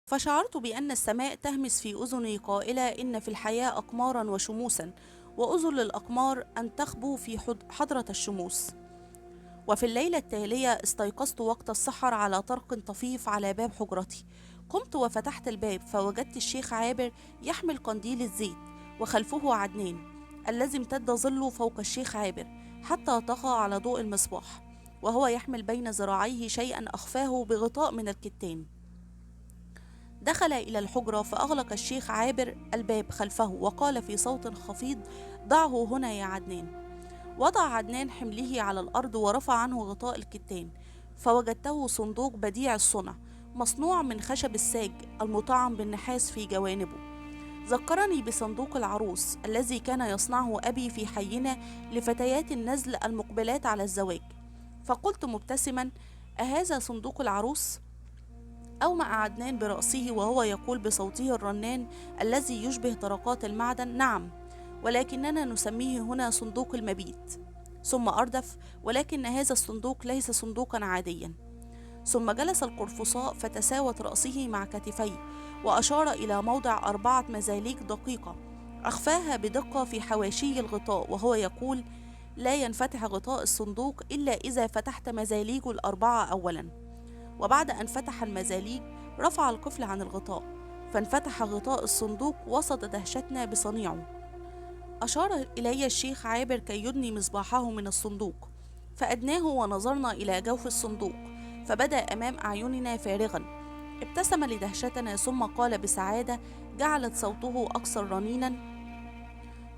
فشعرت بأن السماء تهمس في أذني قائلة إن في الحياة أقمارا وشموسا، وأذن للأقمار أن تخبو في حضرة الشموس. وفي الليلة التالية استيقظت وقت السحر على طرق طفيف على باب حجرتي. قمت وفتحت الباب فوجدت الشيخ عابر يحمل قنديل الزيت، وخلفه عدنان الذي امتد ظله فوق الشيخ عابر حتى طغى على ضوء المصباح، وهو يحمل بين ذراعيه شيئا أخفاه بغطاء من الكتان. دخل إلى الحجرة فأغلق الشيخ عابر الباب خلفه وقال في صوت خفيض: ضعه هنا يا عدنان. وضع عدنان حمله على الأرض ورفع عنه غطاء الكتان، فوجدته صندوق بديع الصنع مصنوع من خشب الساج المطعم بالنحاس في جوانبه. ذكرني بصندوق العروس الذي كان يصنعه أبي في حينا لفتيات النزل المقبلات على الزواج. فقلت مبتسما: أهذا صندوق العروس؟ أومأ عدنان برأسه وهو يقول بصوته الرنان الذي يشبه طرقات المعدن: نعم، ولكننا نسميه هنا صندوق المبيت. ثم أردف: ولكن هذا الصندوق ليس صندوقا عاديا. ثم جلس القرفصاء فتساوت رأسه مع كتفيه، وأشار إلى موضع 4 مزاليق دقيقة أخفاها بدقة في حواشي الغطاء وهو يقول: لا ينفتح غطاء الصندوق إلا إذا فتحت مزاليق ال4 أولا. وبعد أن فتح المزاليق رفع القفل عن الغطاء، فانفتح غطاء الصندوق وسط دهشتنا بصنيعه. أشار إلي الشيخ عابر كي يدني مصباحه من الصندوق، فأدناه ونظرنا إلى جوف الصندوق، فبدأ أمام أعيننا فارغا. ابتسم لدهشتنا ثم قال بسعادة جعلت صوته أكثر رنينا: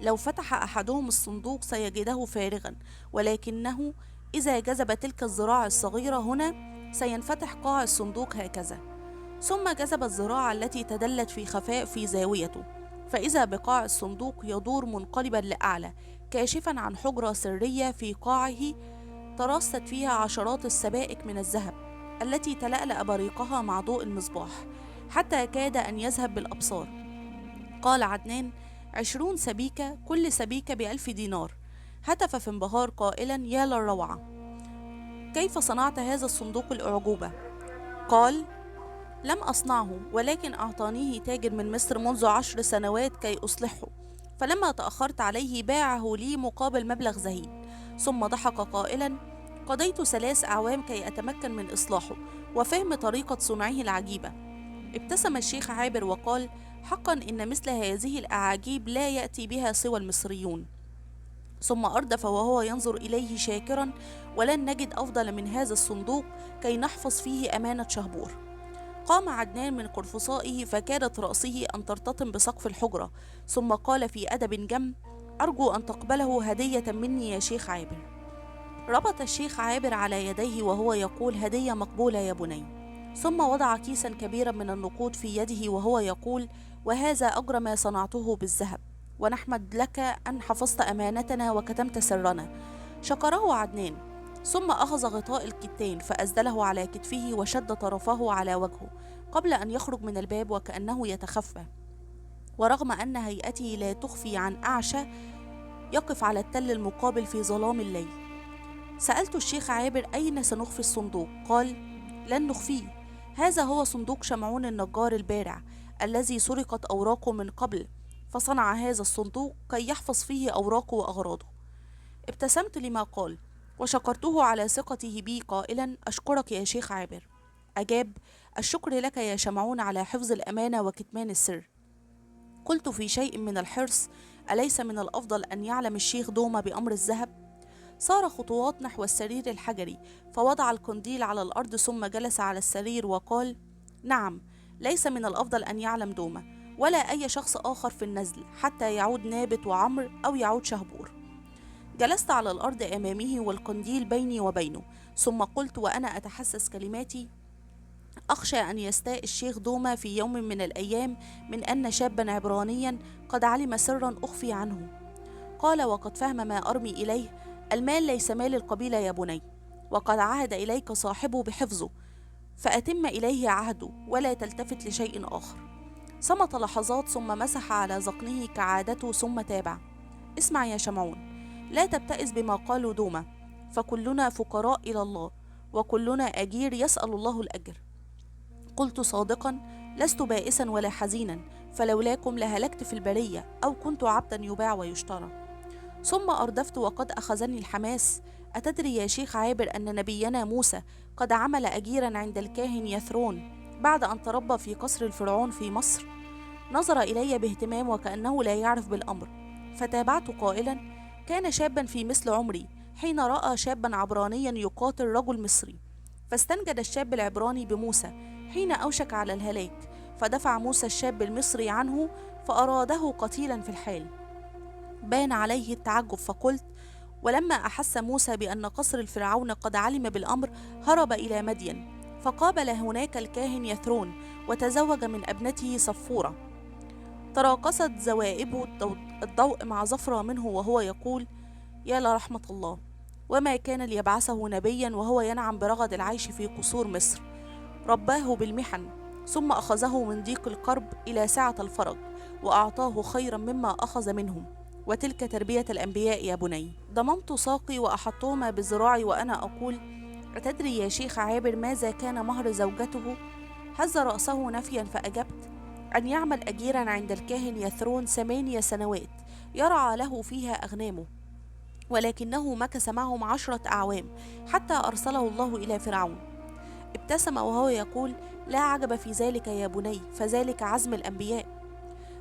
لو فتح أحدهم الصندوق سيجده فارغا، ولكنه إذا جذب تلك الذراع الصغيرة هنا سينفتح قاع الصندوق هكذا. ثم جذب الذراع التي تدلت في خفاء في زاويته، فإذا بقاع الصندوق يدور منقلبا لأعلى كاشفا عن حجرة سرية في قاعه ترصت فيها عشرات السبائك من الذهب التي تلألأ بريقها مع ضوء المصباح حتى كاد أن يذهب بالأبصار. قال عدنان: 20 سبيكة، كل سبيكة ب1000 دينار. هتف في انبهار قائلا: يا للروعة، كيف صنعت هذا الصندوق الأعجوبة؟ قال: لم أصنعه، ولكن أعطانيه تاجر من مصر منذ 10 سنوات كي أصلحه، فلما تأخرت عليه باعه لي مقابل مبلغ زهيد. ثم ضحك قائلا: قضيت 3 أعوام كي أتمكن من إصلاحه وفهم طريقة صنعه العجيبة. ابتسم الشيخ عابر وقال: حقا إن مثل هذه الأعاجيب لا يأتي بها سوى المصريون. ثم أردف وهو ينظر إليه شاكرا: ولن نجد أفضل من هذا الصندوق كي نحفظ فيه أمانة شهبور. قام عدنان من قرفصائه فكادت رأسه أن ترتطم بسقف الحجرة، ثم قال في أدب جم: أرجو أن تقبله هدية مني يا شيخ عابر. ربط الشيخ عابر على يديه وهو يقول: هدية مقبولة يا بني. ثم وضع كيسا كبيرا من النقود في يده وهو يقول: وهذا أجر ما صنعته بالذهب، ونحمد لك أن حفظت أمانتنا وكتمت سرنا. شكره عدنان، ثم أخذ غطاء الكتان فأسدله على كتفه وشد طرفه على وجهه قبل أن يخرج من الباب وكأنه يتخفى. ورغم أن هيئته لا تخفي عن أعشى يقف على التل المقابل في ظلام الليل. سألت الشيخ عابر: أين سنخفي الصندوق؟ قال: لن نخفيه، هذا هو صندوق شمعون النجار البارع الذي سرقت أوراقه من قبل، فصنع هذا الصندوق كي يحفظ فيه أوراقه وأغراضه. ابتسمت لما قال وشكرته على ثقته بي قائلا: أشكرك يا شيخ عابر. أجاب: الشكر لك يا شمعون على حفظ الأمانة وكتمان السر. قلت في شيء من الحرص: أليس من الأفضل أن يعلم الشيخ دوما بأمر الذهب؟ سار خطوات نحو السرير الحجري فوضع القنديل على الأرض ثم جلس على السرير وقال: نعم، ليس من الأفضل أن يعلم دوما ولا أي شخص آخر في النزل حتى يعود نابت وعمر أو يعود شهبور. جلست على الأرض أمامه والقنديل بيني وبينه، ثم قلت وأنا أتحسس كلماتي: أخشى أن يستاء الشيخ دوما في يوم من الأيام من أن شابا عبرانيا قد علم سرا أخفي عنه. قال: وقد فهم ما أرمي إليه، المال ليس مال القبيلة يا بني، وقد عهد إليك صاحبه بحفظه، فأتم إليه عهده ولا تلتفت لشيء آخر. صمت لحظات ثم مسح على ذقنه كعادته ثم تابع: اسمع يا شمعون، لا تبتئس بما قالوا دوما، فكلنا فقراء إلى الله، وكلنا أجير يسأل الله الأجر. قلت صادقا: لست بائسا ولا حزينا، فلولاكم لهلكت في البرية أو كنت عبدا يباع ويشترى. ثم أردفت وقد أخذني الحماس: أتدري يا شيخ عابر أن نبينا موسى قد عمل أجيرا عند الكاهن يثرون بعد أن تربى في قصر الفرعون في مصر؟ نظر إلي باهتمام وكأنه لا يعرف بالأمر، فتابعت قائلا: كان شابا في مثل عمري حين رأى شابا عبرانيا يقاتل رجل مصري، فاستنجد الشاب العبراني بموسى حين أوشك على الهلاك، فدفع موسى الشاب المصري عنه فأراده قتيلا في الحال. بان عليه التعجب، فقلت: ولما أحس موسى بأن قصر الفرعون قد علم بالأمر هرب إلى مدين، فقابل هناك الكاهن يثرون وتزوج من ابنته صفورة. تراقصت زوائب الضوء مع زفرة منه وهو يقول: يا لرحمة الله، وما كان ليبعثه نبيا وهو ينعم برغد العيش في قصور مصر. رباه بالمحن، ثم أخذه من ضيق الكرب إلى سعة الفرج، وأعطاه خيرا مما أخذ منهم، وتلك تربية الأنبياء يا بني. ضممت ساقي وأحطهما بذراعي وأنا أقول: أتدري يا شيخ عابر ماذا كان مهر زوجته؟ هز رأسه نفيا فأجبت: أن يعمل أجيرا عند الكاهن يثرون 8 سنوات يرعى له فيها أغنامه، ولكنه مكث معهم 10 أعوام حتى أرسله الله إلى فرعون. ابتسم وهو يقول: لا عجب في ذلك يا بني، فذلك عزم الأنبياء.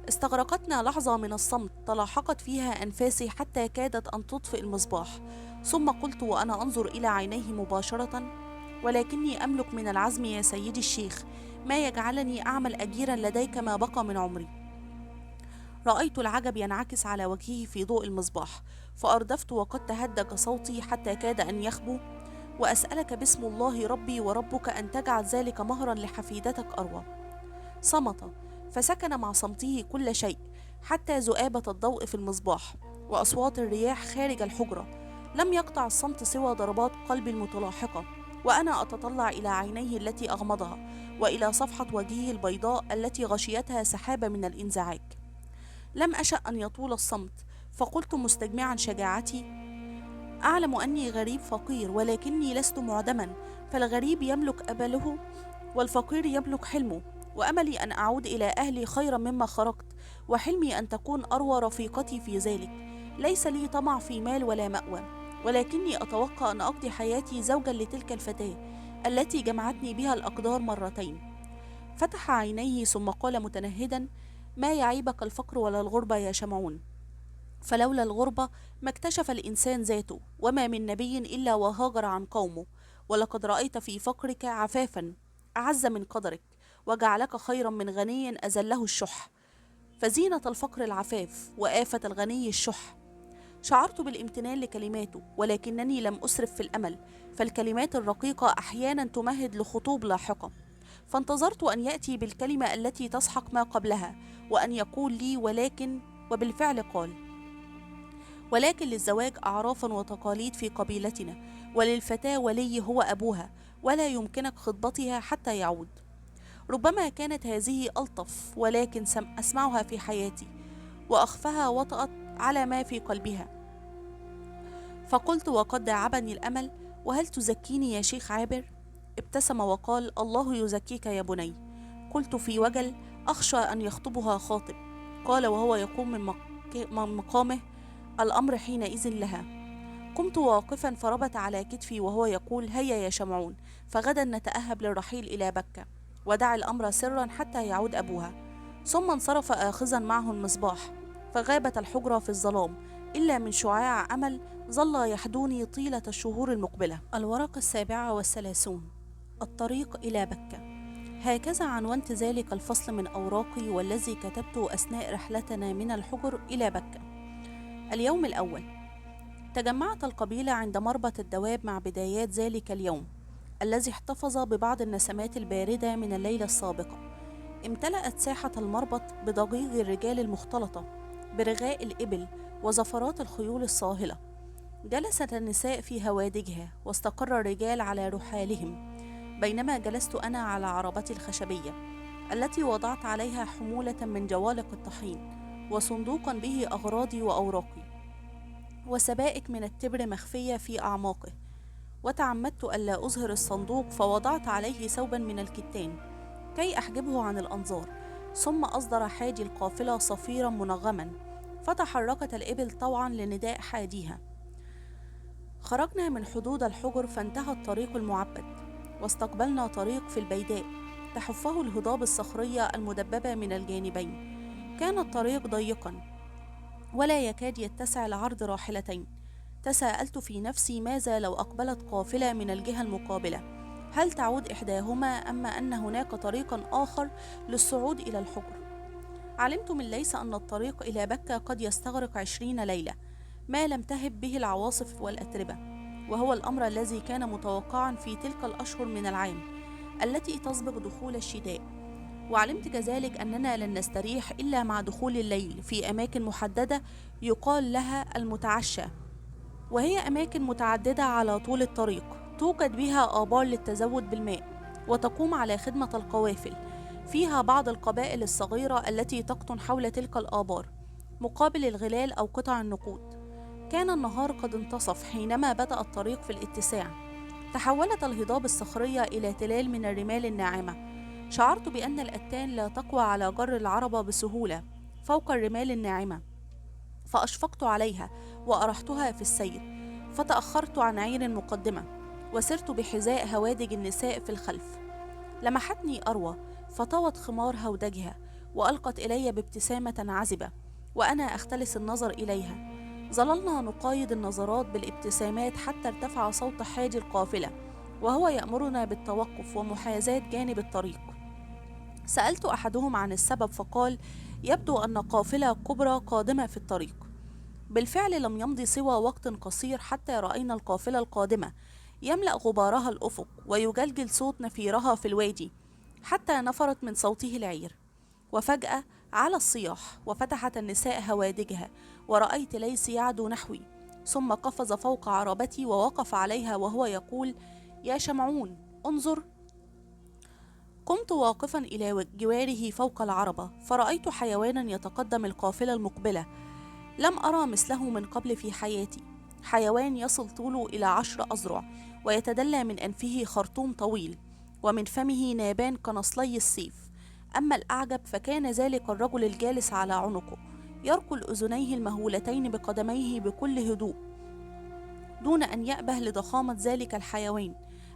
استغرقتنا لحظة من الصمت تلاحقت فيها أنفاسي حتى كادت أن تطفئ المصباح، ثم قلت وأنا أنظر إلى عينيه مباشرة: ولكني أملك من العزم يا سيدي الشيخ ما يجعلني أعمل أجيرا لديك ما بقى من عمري. رأيت العجب ينعكس على وجهه في ضوء المصباح، فأردفت وقد تهدج صوتي حتى كاد أن يخبو: وأسألك باسم الله ربي وربك أن تجعل ذلك مهرا لحفيدتك أروى. صمت، فسكن مع صمته كل شيء حتى ذؤابة الضوء في المصباح وأصوات الرياح خارج الحجرة. لم يقطع الصمت سوى ضربات قلبي المتلاحقة، وأنا أتطلع إلى عينيه التي أغمضها وإلى صفحة وجهه البيضاء التي غشيتها سحابة من الانزعاج. لم أشأ أن يطول الصمت، فقلت مستجمعا شجاعتي: أعلم أني غريب فقير، ولكني لست معدما، فالغريب يملك أبله والفقير يملك حلمه، وأملي أن أعود إلى أهلي خيرا مما خرجت، وحلمي أن تكون أروى رفيقتي في ذلك. ليس لي طمع في مال ولا مأوى، ولكني أتوقع أن أقضي حياتي زوجا لتلك الفتاة التي جمعتني بها الأقدار مرتين. فتح عينيه ثم قال متنهدا: ما يعيبك الفقر ولا الغربة يا شمعون؟ فلولا الغربة ما اكتشف الإنسان ذاته، وما من نبي إلا وهاجر عن قومه، ولقد رأيت في فقرك عفافا أعز من قدرك، وجعلك خيرا من غني أذله الشح، فزينة الفقر العفاف وآفة الغني الشح. شعرت بالامتنان لكلماته، ولكنني لم أسرف في الأمل، فالكلمات الرقيقة أحيانا تمهد لخطوب لاحقة، فانتظرت أن يأتي بالكلمة التي تسحق ما قبلها، وأن يقول لي ولكن، وبالفعل قال: ولكن للزواج أعرافا وتقاليد في قبيلتنا، وللفتاة ولي هو أبوها، ولا يمكنك خطبتها حتى يعود. ربما كانت هذه ألطف ولكن أسمعها في حياتي، وأخفها وطأت على ما في قلبها. فقلت وقد داعبني الأمل: وهل تزكيني يا شيخ عابر؟ ابتسم وقال: الله يزكيك يا بني. قلت في وجل: أخشى أن يخطبها خاطب. قال وهو يقوم من مقامه: الأمر حينئذ لها. قمت واقفا فربت على كتفي وهو يقول: هيا يا شمعون، فغدا نتأهب للرحيل إلى بكة، ودع الأمر سرا حتى يعود أبوها. ثم انصرف آخذا معه المصباح، فغابت الحجرة في الظلام إلا من شعاع أمل ظل يحدوني طيلة الشهور المقبلة. الورقة 37: الطريق إلى بكة. هكذا عنونت ذلك الفصل من أوراقي والذي كتبته أثناء رحلتنا من الحجر إلى بكة. اليوم الأول: تجمعت القبيلة عند مربط الدواب مع بدايات ذلك اليوم الذي احتفظ ببعض النسمات الباردة من الليلة السابقة. امتلأت ساحة المربط بضجيج الرجال المختلطة برغاء الإبل وزفرات الخيول الصاهلة. جلست النساء في هوادجها، واستقر الرجال على رحالهم، بينما جلست أنا على عربتي الخشبية التي وضعت عليها حمولة من جوالق الطحين، وصندوقا به أغراضي وأوراقي، وسبائك من التبر مخفية في أعماقه. وتعمدت ألا أظهر الصندوق، فوضعت عليه ثوبا من الكتان كي أحجبه عن الأنظار. ثم أصدر حادي القافلة صفيرا منغما، فتحركت الإبل طوعا لنداء حاديها. خرجنا من حدود الحجر فانتهى الطريق المعبد، واستقبلنا طريق في البيداء تحفه الهضاب الصخرية المدببة من الجانبين. كان الطريق ضيقا ولا يكاد يتسع لعرض راحلتين. تساءلت في نفسي ماذا لو أقبلت قافلة من الجهة المقابلة، هل تعود إحداهما أما أن هناك طريقا آخر للصعود إلى الحجر؟ علمت من ليس أن الطريق إلى بكة قد يستغرق 20 ليلة، ما لم تهب به العواصف والأتربة، وهو الأمر الذي كان متوقعا في تلك الأشهر من العام التي تسبق دخول الشتاء. وعلمت كذلك أننا لن نستريح إلا مع دخول الليل في أماكن محددة يقال لها المتعشى، وهي أماكن متعددة على طول الطريق توجد بها آبار للتزود بالماء وتقوم على خدمة القوافل. فيها بعض القبائل الصغيرة التي تقطن حول تلك الآبار مقابل الغلال أو قطع النقود. كان النهار قد انتصف حينما بدأ الطريق في الاتساع. تحولت الهضاب الصخرية إلى تلال من الرمال الناعمة. شعرت بأن الأتان لا تقوى على جر العربة بسهولة فوق الرمال الناعمة، فأشفقت عليها وأرحتها في السير، فتأخرت عن عير مقدمة وسرت بحذاء هوادج النساء في الخلف. لمحتني أروى فطوت خمار هودجها وألقت إلي بابتسامة عذبة وأنا أختلس النظر إليها. ظللنا نقايض النظرات بالابتسامات حتى ارتفع صوت حاجي القافلة وهو يأمرنا بالتوقف ومحاذاة جانب الطريق. سألت أحدهم عن السبب فقال: يبدو أن قافلة كبرى قادمة في الطريق. بالفعل لم يمضي سوى وقت قصير حتى رأينا القافلة القادمة يملأ غبارها الأفق ويجلجل صوت نفيرها في الوادي حتى نفرت من صوته العير. وفجأة على الصياح وفتحت النساء هوادجها ورأيت ليس يعدو نحوي، ثم قفز فوق عربتي ووقف عليها وهو يقول: يا شمعون انظر. قمت واقفا إلى جواره فوق العربة فرأيت حيوانا يتقدم القافلة المقبلة، لم أرى مثله من قبل في حياتي. حيوان يصل طوله إلى 10 أذرع ويتدلى من أنفه خرطوم طويل ومن فمه نابان كنصلي السيف. أما الأعجب فكان ذلك الرجل الجالس على عنقه يركل أذنيه المهولتين بقدميه بكل هدوء دون أن يأبه لضخامة ذلك الحيوان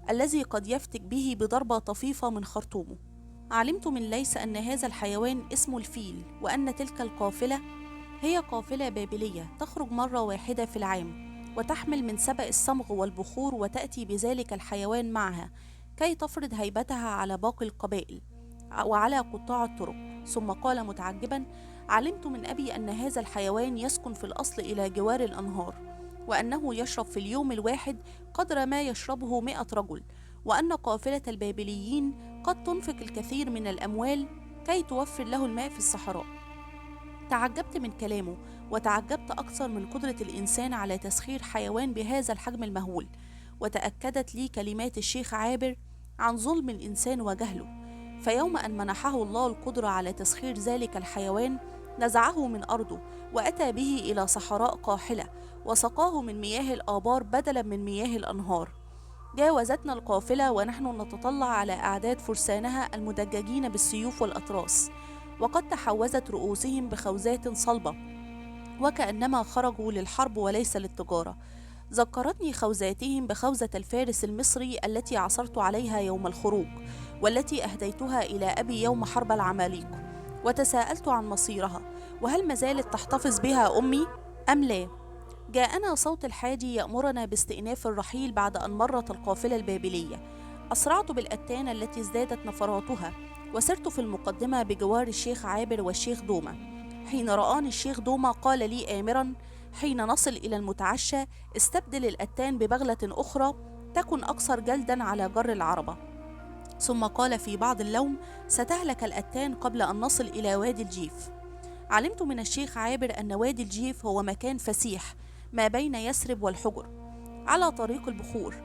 الذي قد يفتك به بضربة طفيفة من خرطومه. علمت من ليس أن هذا الحيوان اسمه الفيل، وأن تلك القافلة هي قافلة بابلية تخرج مرة واحدة في العام وتحمل من سبأ الصمغ والبخور، وتأتي بذلك الحيوان معها كي تفرض هيبتها على باقي القبائل وعلى قطاع الطرق. ثم قال متعجبا: علمت من أبي أن هذا الحيوان يسكن في الأصل إلى جوار الأنهار، وأنه يشرب في اليوم الواحد قدر ما يشربه 100 رجل، وأن قافلة البابليين قد تنفق الكثير من الأموال كي توفر له الماء في الصحراء. تعجبت من كلامه، وتعجبت أكثر من قدرة الإنسان على تسخير حيوان بهذا الحجم المهول. وتأكدت لي كلمات الشيخ عابر عن ظلم الإنسان وجهله، فيوم أن منحه الله القدرة على تسخير ذلك الحيوان نزعه من أرضه وأتى به إلى صحراء قاحلة وسقاه من مياه الآبار بدلا من مياه الأنهار. جاوزتنا القافلة ونحن نتطلع على أعداد فرسانها المدججين بالسيوف والأطراس، وقد تحوزت رؤوسهم بخوذات صلبة وكأنما خرجوا للحرب وليس للتجارة. ذكرتني خوذاتهم بخوذة الفارس المصري التي عثرت عليها يوم الخروج، والتي أهديتها إلى أبي يوم حرب العماليق. وتساءلت عن مصيرها، وهل ما زالت تحتفظ بها أمي أم لا؟ جاءنا صوت الحادي يأمرنا باستئناف الرحيل بعد أن مرت القافلة البابلية. أسرعت بالأتان التي ازدادت نفراتها، وسرت في المقدمة بجوار الشيخ عابر والشيخ دومة. حين رآني الشيخ دومة قال لي آمرا: حين نصل إلى المتعشى استبدل الأتان ببغلة أخرى تكن أكثر جلدا على جر العربة. ثم قال في بعض اللوم: ستهلك الأتان قبل أن نصل إلى وادي الجيف. علمت من الشيخ عابر أن وادي الجيف هو مكان فسيح ما بين يثرب والحجر على طريق البخور،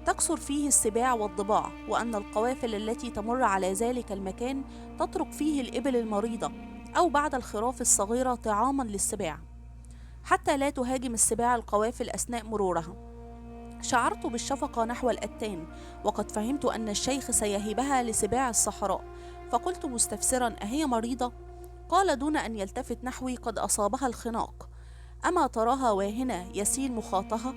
تكثر فيه السباع والضباع، وأن القوافل التي تمر على ذلك المكان تترك فيه الإبل المريضة أو بعد الخراف الصغيرة طعاما للسباع حتى لا تهاجم السباع القوافل أثناء مرورها. شعرت بالشفقة نحو الأتان، وقد فهمت أن الشيخ سيهبها لسباع الصحراء، فقلت مستفسرا: أهي مريضة؟ قال دون أن يلتفت نحوي: قد أصابها الخناق. أما تراها واهنة يسيل مخاطها؟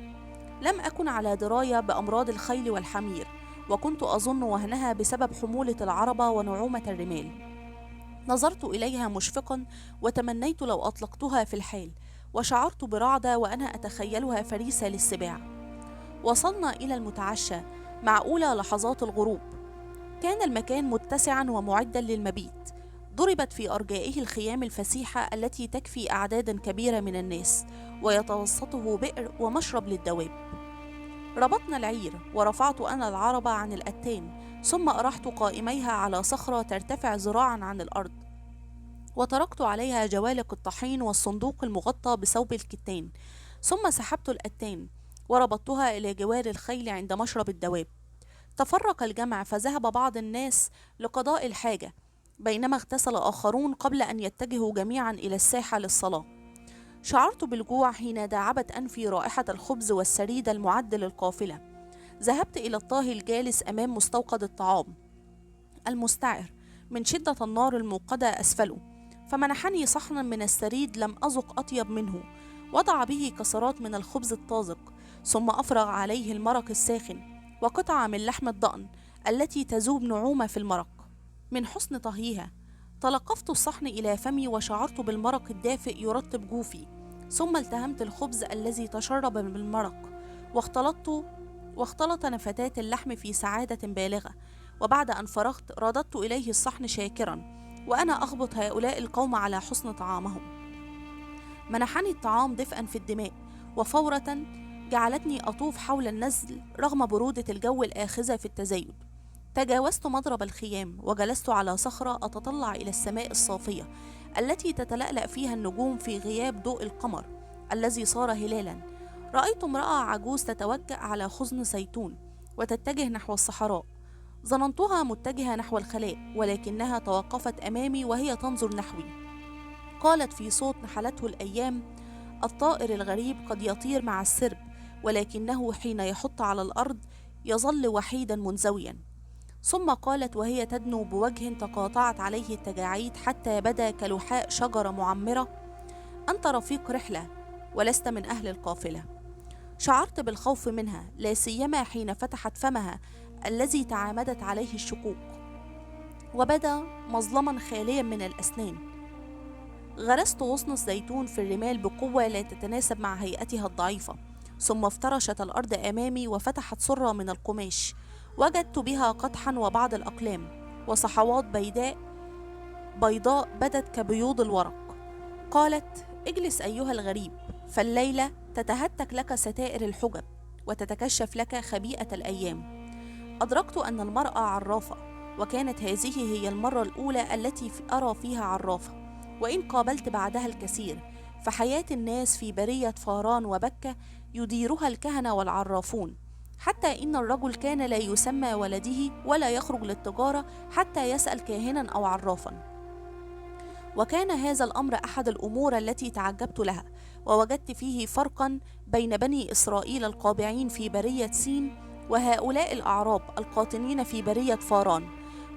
لم أكن على دراية بأمراض الخيل والحمير، وكنت أظن وهنها بسبب حمولة العربة ونعومة الرمال. نظرت إليها مشفقا وتمنيت لو أطلقتها في الحال، وشعرت برعدة وأنا أتخيلها فريسة للسباع. وصلنا إلى المتعشى مع أولى لحظات الغروب. كان المكان متسعا ومعدا للمبيت. ضربت في أرجائه الخيام الفسيحة التي تكفي أعدادا كبيرة من الناس، ويتوسطه بئر ومشرب للدواب. ربطنا العير ورفعت أنا العربة عن الأتان، ثم أرحت قائميها على صخرة ترتفع ذراعا عن الأرض، وتركت عليها جوالق الطحين والصندوق المغطى بثوب الكتان، ثم سحبت الأتان وربطتها إلى جوار الخيل عند مشرب الدواب. تفرق الجمع فذهب بعض الناس لقضاء الحاجة، بينما اغتسل آخرون قبل أن يتجهوا جميعا إلى الساحة للصلاة. شعرت بالجوع حين داعبت أنفي رائحة الخبز والسريد المعد للقافلة. ذهبت إلى الطاهي الجالس أمام مستوقد الطعام المستعر من شدة النار الموقدة أسفله، فمنحني صحنا من السريد لم أذق أطيب منه. وضع به كسرات من الخبز الطازج، ثم أفرغ عليه المرق الساخن وقطعة من لحم الضأن التي تذوب نعومة في المرق. من حسن طهيها تلقفت الصحن إلى فمي وشعرت بالمرق الدافئ يرطب جوفي، ثم التهمت الخبز الذي تشرب بالمرق، واختلط نفتات اللحم في سعادة بالغة. وبعد أن فرغت رددت إليه الصحن شاكرا، وأنا أغبط هؤلاء القوم على حسن طعامهم. منحني الطعام دفئا في الدماء، وفورة جعلتني أطوف حول النزل رغم برودة الجو الآخذة في التزايد. تجاوزت مضرب الخيام وجلست على صخرة أتطلع إلى السماء الصافية التي تتلألأ فيها النجوم في غياب ضوء القمر الذي صار هلالا. رأيت امرأة عجوز تتوجأ على خزن زيتون وتتجه نحو الصحراء. ظننتها متجهة نحو الخلاء، ولكنها توقفت أمامي وهي تنظر نحوي. قالت في صوت نحلته الأيام: الطائر الغريب قد يطير مع السرب، ولكنه حين يحط على الأرض يظل وحيدا منزويا. ثم قالت وهي تدنو بوجه تقاطعت عليه التجاعيد حتى بدا كلحاء شجرة معمرة: أنت رفيق رحلة ولست من أهل القافلة. شعرت بالخوف منها، لا سيما حين فتحت فمها الذي تعامدت عليه الشقوق، وبدا مظلما خاليا من الأسنان. غرست غصن الزيتون في الرمال بقوة لا تتناسب مع هيئتها الضعيفة، ثم افترشت الأرض أمامي وفتحت سرة من القماش. وجدت بها قدحا وبعض الأقلام وصحوات بيضاء بدت كبيوض الورق. قالت: اجلس أيها الغريب، فالليلة تتهتك لك ستائر الحجب وتتكشف لك خبيئة الأيام. أدركت أن المرأة عرافة، وكانت هذه هي المرة الأولى التي أرى فيها عرافة، وإن قابلت بعدها الكثير، فحياة الناس في برية فاران وبكة يديرها الكهنة والعرافون، حتى إن الرجل كان لا يسمى ولده ولا يخرج للتجارة حتى يسأل كاهنا أو عرافا. وكان هذا الأمر أحد الأمور التي تعجبت لها، ووجدت فيه فرقا بين بني إسرائيل القابعين في برية سين وهؤلاء الأعراب القاطنين في برية فاران.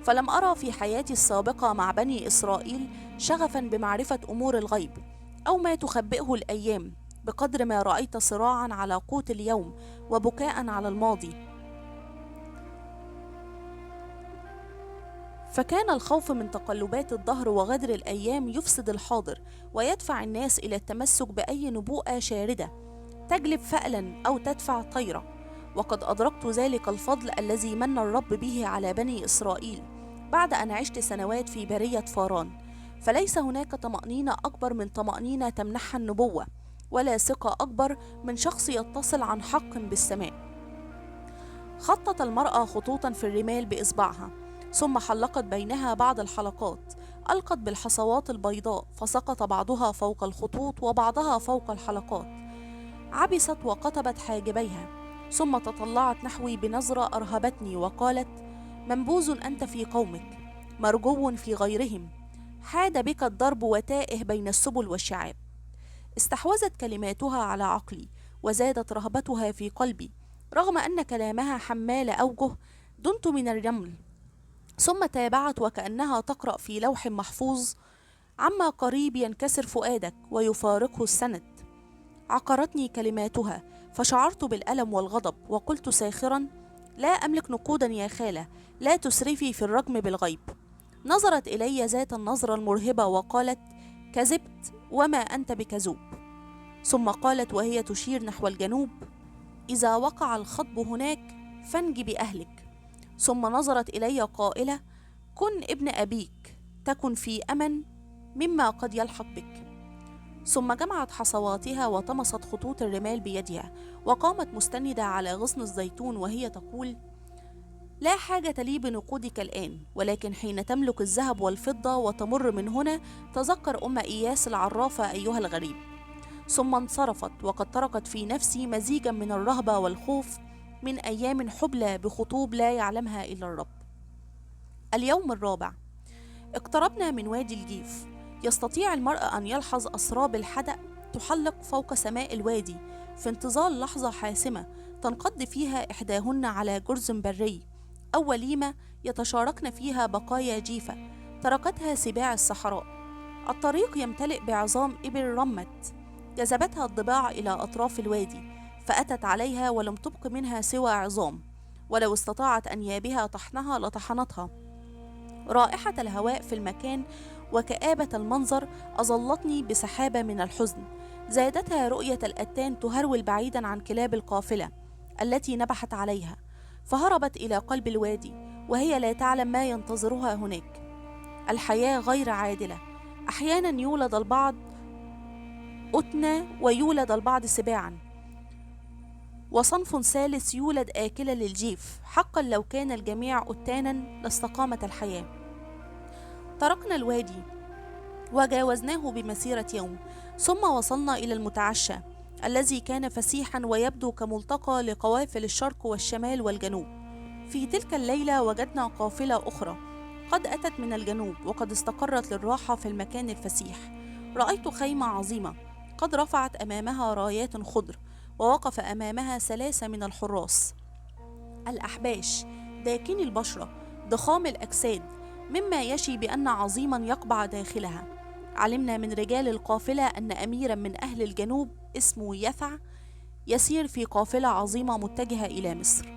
فلم أرى في حياتي السابقة مع بني إسرائيل شغفا بمعرفة أمور الغيب أو ما تخبئه الأيام بقدر ما رأيت صراعا على قوت اليوم وبكاء على الماضي. فكان الخوف من تقلبات الدهر وغدر الأيام يفسد الحاضر ويدفع الناس إلى التمسك بأي نبوءة شاردة تجلب فألا أو تدفع طيرة. وقد أدركت ذلك الفضل الذي من الرب به على بني إسرائيل بعد أن عشت سنوات في برية فاران. فليس هناك طمأنينة أكبر من طمأنينة تمنحها النبوة، ولا ثقة أكبر من شخص يتصل عن حق بالسماء. خطت المرأة خطوطا في الرمال بإصبعها، ثم حلقت بينها بعض الحلقات، ألقت بالحصوات البيضاء فسقط بعضها فوق الخطوط وبعضها فوق الحلقات. عبست وقطبت حاجبيها، ثم تطلعت نحوي بنظرة أرهبتني وقالت: منبوذ أنت في قومك، مرجو في غيرهم، حاد بك الضرب وتائه بين السبل والشعاب. استحوذت كلماتها على عقلي وزادت رهبتها في قلبي. رغم أن كلامها حمال أوجه، دنت من الرمل ثم تابعت وكأنها تقرأ في لوح محفوظ: عما قريب ينكسر فؤادك ويفارقه السند. عقرتني كلماتها، فشعرت بالألم والغضب، وقلت ساخرا: لا أملك نقودا يا خالة، لا تسرفي في الرجم بالغيب. نظرت إلي ذات النظرة المرهبة وقالت: كذبت، وما أنت بكذوب. ثم قالت وهي تشير نحو الجنوب: إذا وقع الخطب هناك فانج بأهلك. ثم نظرت إلي قائلة: كن ابن أبيك، تكن في أمن مما قد يلحق بك. ثم جمعت حصواتها وطمست خطوط الرمال بيدها، وقامت مستندة على غصن الزيتون وهي تقول: لا حاجة لي بنقودك الآن، ولكن حين تملك الذهب والفضة وتمر من هنا تذكر أم إياس العرافة أيها الغريب. ثم انصرفت، وقد تركت في نفسي مزيجا من الرهبة والخوف من أيام حبلى بخطوب لا يعلمها إلا الرب. اليوم الرابع. اقتربنا من وادي الجيف. يستطيع المرء أن يلحظ أسراب الحدأ تحلق فوق سماء الوادي في انتظار لحظة حاسمة تنقض فيها إحداهن على جرز بري أو وليمة يتشاركن فيها بقايا جيفة تركتها سباع الصحراء. الطريق يمتلئ بعظام إبل رمت جذبتها الضباع إلى أطراف الوادي، فأتت عليها ولم تبق منها سوى عظام، ولو استطاعت أنيابها طحنها لطحنتها. رائحة الهواء في المكان وكآبة المنظر أظلتني بسحابة من الحزن، زادتها رؤية الأتان تهرول بعيدا عن كلاب القافلة التي نبحت عليها، فهربت إلى قلب الوادي وهي لا تعلم ما ينتظرها هناك. الحياة غير عادلة، أحيانا يولد البعض أتنى ويولد البعض سباعا، وصنف ثالث يولد آكلا للجيف. حقا لو كان الجميع أتانا لاستقامت الحياة. تركنا الوادي وجاوزناه بمسيرة يوم، ثم وصلنا إلى المتعشى الذي كان فسيحا ويبدو كملتقى لقوافل الشرق والشمال والجنوب. في تلك الليلة وجدنا قافلة أخرى قد أتت من الجنوب وقد استقرت للراحة في المكان الفسيح. رأيت خيمة عظيمة قد رفعت أمامها رايات خضر، ووقف أمامها 3 من الحراس الأحباش داكني البشرة ضخام الأجساد، مما يشي بأن عظيما يقبع داخلها. علمنا من رجال القافلة أن أميرا من أهل الجنوب اسمه يثع يسير في قافلة عظيمة متجهة إلى مصر.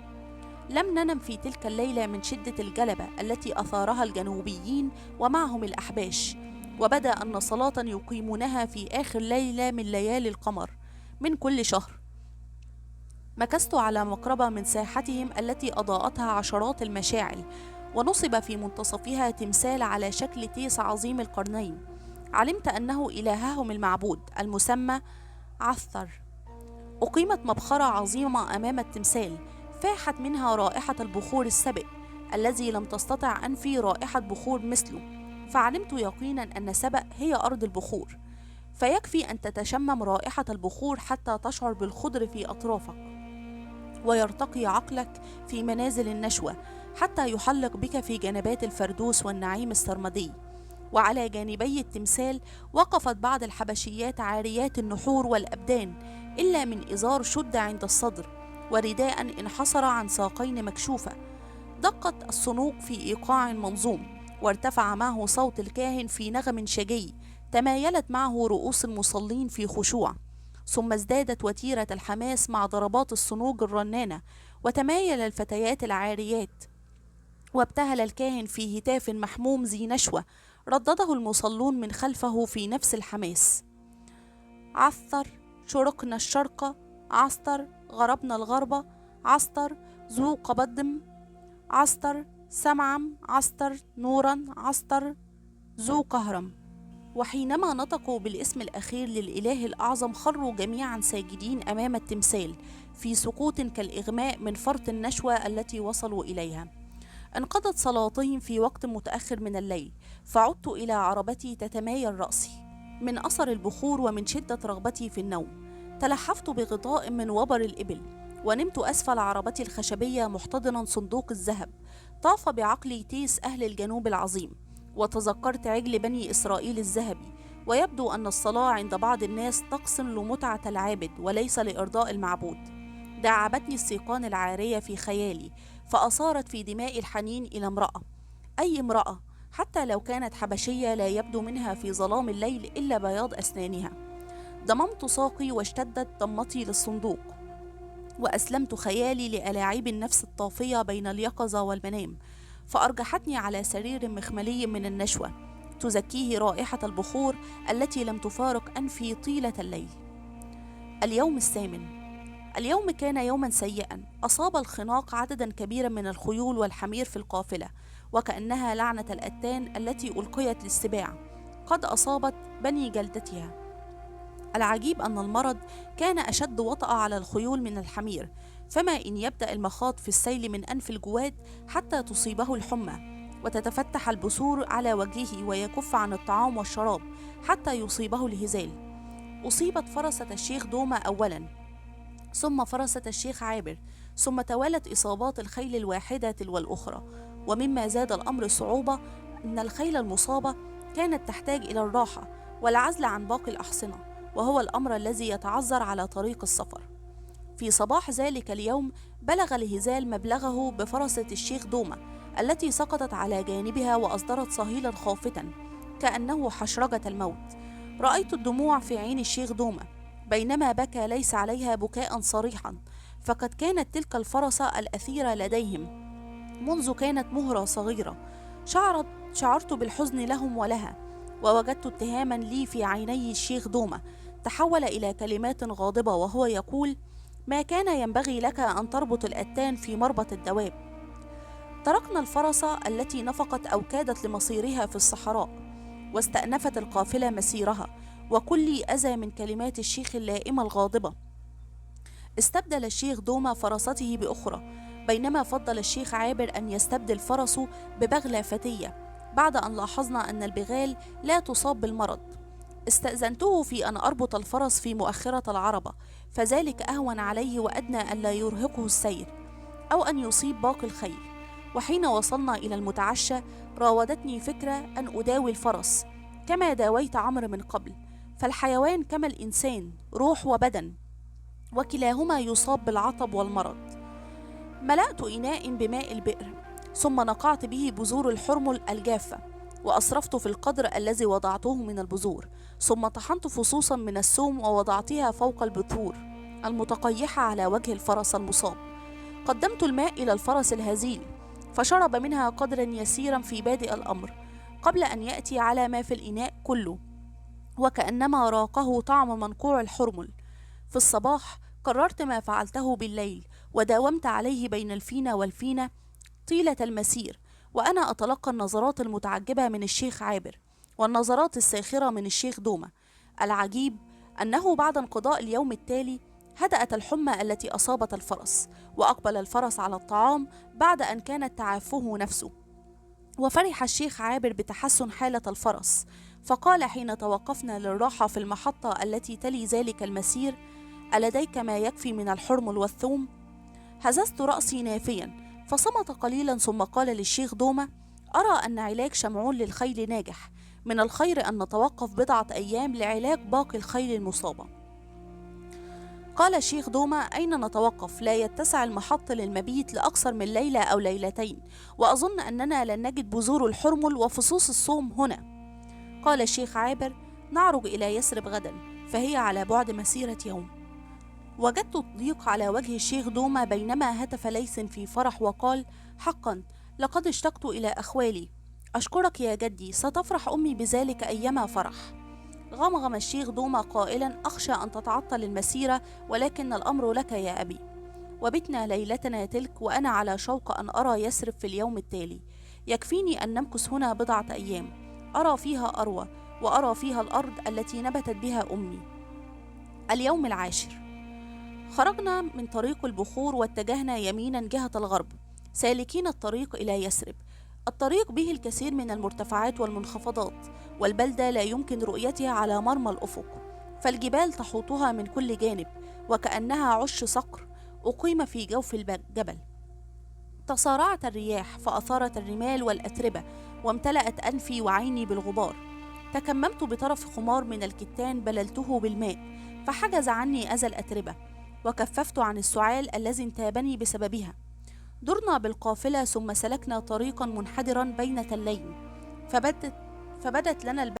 لم ننم في تلك الليلة من شدة الجلبة التي أثارها الجنوبيين ومعهم الأحباش، وبدا أن صلاة يقيمونها في آخر ليلة من ليالي القمر من كل شهر. مكثت على مقربة من ساحتهم التي أضاءتها عشرات المشاعل، ونصب في منتصفها تمثال على شكل تيس عظيم القرنين. علمت أنه إلههم المعبود المسمى عثر. أقيمت مبخرة عظيمة أمام التمثال، فاحت منها رائحة البخور السبئ الذي لم تستطع أنفي رائحة بخور مثله، فعلمت يقينا أن سبأ هي أرض البخور، فيكفي أن تتشمم رائحة البخور حتى تشعر بالخضر في أطرافك، ويرتقي عقلك في منازل النشوة حتى يحلق بك في جنبات الفردوس والنعيم السرمدي. وعلى جانبي التمثال وقفت بعض الحبشيات عاريات النحور والأبدان، إلا من إزار شد عند الصدر ورداء انحصر عن ساقين مكشوفة. دقت الصنوق في إيقاع منظوم، وارتفع معه صوت الكاهن في نغم شجي، تمايلت معه رؤوس المصلين في خشوع، ثم ازدادت وتيرة الحماس مع ضربات الصنوج الرنانة، وتمايل الفتيات العاريات، وابتهل الكاهن في هتاف محموم ذي نشوة ردده المصلون من خلفه في نفس الحماس: عثر شرقنا الشرق، عستر غربنا الغرب، عستر ذو قبضم، عستر سمعم، عستر نورا، عستر ذو قهرم. وحينما نطقوا بالاسم الأخير للإله الأعظم خروا جميعا ساجدين أمام التمثال في سقوط كالإغماء من فرط النشوة التي وصلوا إليها. انقضت صلاتهم في وقت متأخر من الليل، فعدت إلى عربتي تتمايل رأسي من أثر البخور ومن شدة رغبتي في النوم. تلحفت بغطاء من وبر الإبل ونمت أسفل عربتي الخشبية محتضنا صندوق الذهب. طاف بعقلي تيس أهل الجنوب العظيم، وتذكرت عجل بني إسرائيل الذهبي، ويبدو أن الصلاة عند بعض الناس طقس لمتعة العابد وليس لإرضاء المعبود. داعبتني السيقان العارية في خيالي، فأثارت في دمائي الحنين إلى امرأة أي امرأة حتى لو كانت حبشية لا يبدو منها في ظلام الليل إلا بياض أسنانها. ضممت ساقي واشتدت ضمتي للصندوق، وأسلمت خيالي لألاعيب النفس الطافية بين اليقظة والمنام، فأرجحتني على سرير مخملي من النشوة تزكيه رائحة البخور التي لم تفارق أنفي طيلة الليل. اليوم الثامن. اليوم كان يوما سيئا، أصاب الخناق عددا كبيرا من الخيول والحمير في القافلة، وكأنها لعنة الأتان التي ألقيت للسباع قد أصابت بني جلدتها. العجيب أن المرض كان أشد وطأة على الخيول من الحمير، فما إن يبدأ المخاض في السيل من أنف الجواد حتى تصيبه الحمى وتتفتح البثور على وجهه ويكف عن الطعام والشراب حتى يصيبه الهزال. أصيبت فرسة الشيخ دومة أولا، ثم فرسة الشيخ عابر، ثم توالت إصابات الخيل الواحدة تلو الأخرى. ومما زاد الأمر صعوبة أن الخيل المصابة كانت تحتاج إلى الراحة والعزل عن باقي الأحصنة، وهو الأمر الذي يتعذر على طريق السفر. في صباح ذلك اليوم بلغ الهزال مبلغه بفرسة الشيخ دومة التي سقطت على جانبها وأصدرت صهيلا خافتا كأنه حشرجة الموت. رأيت الدموع في عين الشيخ دومة بينما بكى ليس عليها بكاء صريحا، فقد كانت تلك الفرسة الأثيرة لديهم منذ كانت مهرة صغيرة. شعرت بالحزن لهم ولها، ووجدت اتهاما لي في عيني الشيخ دومة تحول إلى كلمات غاضبة وهو يقول: ما كان ينبغي لك أن تربط الأتان في مربط الدواب. تركنا الفرس التي نفقت أو كادت لمصيرها في الصحراء، واستأنفت القافلة مسيرها، وكل أذى من كلمات الشيخ اللائمة الغاضبة. استبدل الشيخ دومة فرسته بأخرى، بينما فضل الشيخ عابر أن يستبدل فرسه ببغلة فتية بعد أن لاحظنا أن البغال لا تصاب بالمرض. استأذنته في أن أربط الفرس في مؤخرة العربة، فذلك أهون عليه وأدنى ألا يرهقه السير أو أن يصيب باقي الخيل. وحين وصلنا إلى المتعشى راودتني فكرة أن أداوي الفرس كما داويت عمرو من قبل، فالحيوان كما الإنسان روح وبدن، وكلاهما يصاب بالعطب والمرض. ملأت إناء بماء البئر، ثم نقعت به بذور الحرمل الجافة وأسرفت في القدر الذي وضعته من البذور، ثم طحنت فصوصا من الثوم ووضعتها فوق البثور المتقيحة على وجه الفرس المصاب. قدمت الماء إلى الفرس الهزيل فشرب منها قدرا يسيرا في بادئ الأمر قبل أن يأتي على ما في الإناء كله، وكأنما راقه طعم منقوع الحرمل. في الصباح قررت ما فعلته بالليل، وداومت عليه بين الفينة والفينة طيلة المسير، وأنا أتلقى النظرات المتعجبة من الشيخ عابر والنظرات الساخرة من الشيخ دومة. العجيب أنه بعد انقضاء اليوم التالي هدأت الحمى التي أصابت الفرس، وأقبل الفرس على الطعام بعد أن كانت تعافه نفسه. وفرح الشيخ عابر بتحسن حالة الفرس، فقال حين توقفنا للراحة في المحطة التي تلي ذلك المسير: ألديك ما يكفي من الحرمل والثوم؟ هززت رأسي نافيا، فصمت قليلا ثم قال للشيخ دومة: أرى أن علاج شمعون للخيل ناجح، من الخير أن نتوقف بضعة أيام لعلاج باقي الخيل المصابة. قال الشيخ دومة: أين نتوقف؟ لا يتسع المحط للمبيت لأكثر من ليلة أو ليلتين، وأظن أننا لن نجد بذور الحرمل وفصوص الثوم هنا. قال الشيخ عابر: نعرج إلى يثرب غدا، فهي على بعد مسيرة يوم. وجدت الضيق على وجه الشيخ دومة بينما هتف ليث في فرح وقال: حقا لقد اشتقت إلى أخوالي، أشكرك يا جدي، ستفرح أمي بذلك أيما فرح. غمغم الشيخ دومة قائلا: أخشى أن تتعطل المسيرة، ولكن الأمر لك يا أبي. وبتنا ليلتنا تلك وأنا على شوق أن أرى يثرب في اليوم التالي. يكفيني أن نمكث هنا بضعة أيام، أرى فيها أروى، وأرى فيها الأرض التي نبتت بها أمي. اليوم العاشر. خرجنا من طريق البخور واتجهنا يمينا جهة الغرب، سالكين الطريق إلى يثرب. الطريق به الكثير من المرتفعات والمنخفضات، والبلدة لا يمكن رؤيتها على مرمى الأفق، فالجبال تحوطها من كل جانب وكأنها عش صقر أقيم في جوف الجبل. تصارعت الرياح فأثارت الرمال والأتربة، وامتلأت أنفي وعيني بالغبار. تكممت بطرف خمار من الكتان بللته بالماء فحجز عني أذى الأتربة، وكففت عن السعال الذي انتابني بسببها. درنا بالقافلة ثم سلكنا طريقا منحدرا بين تلين، فبدت لنا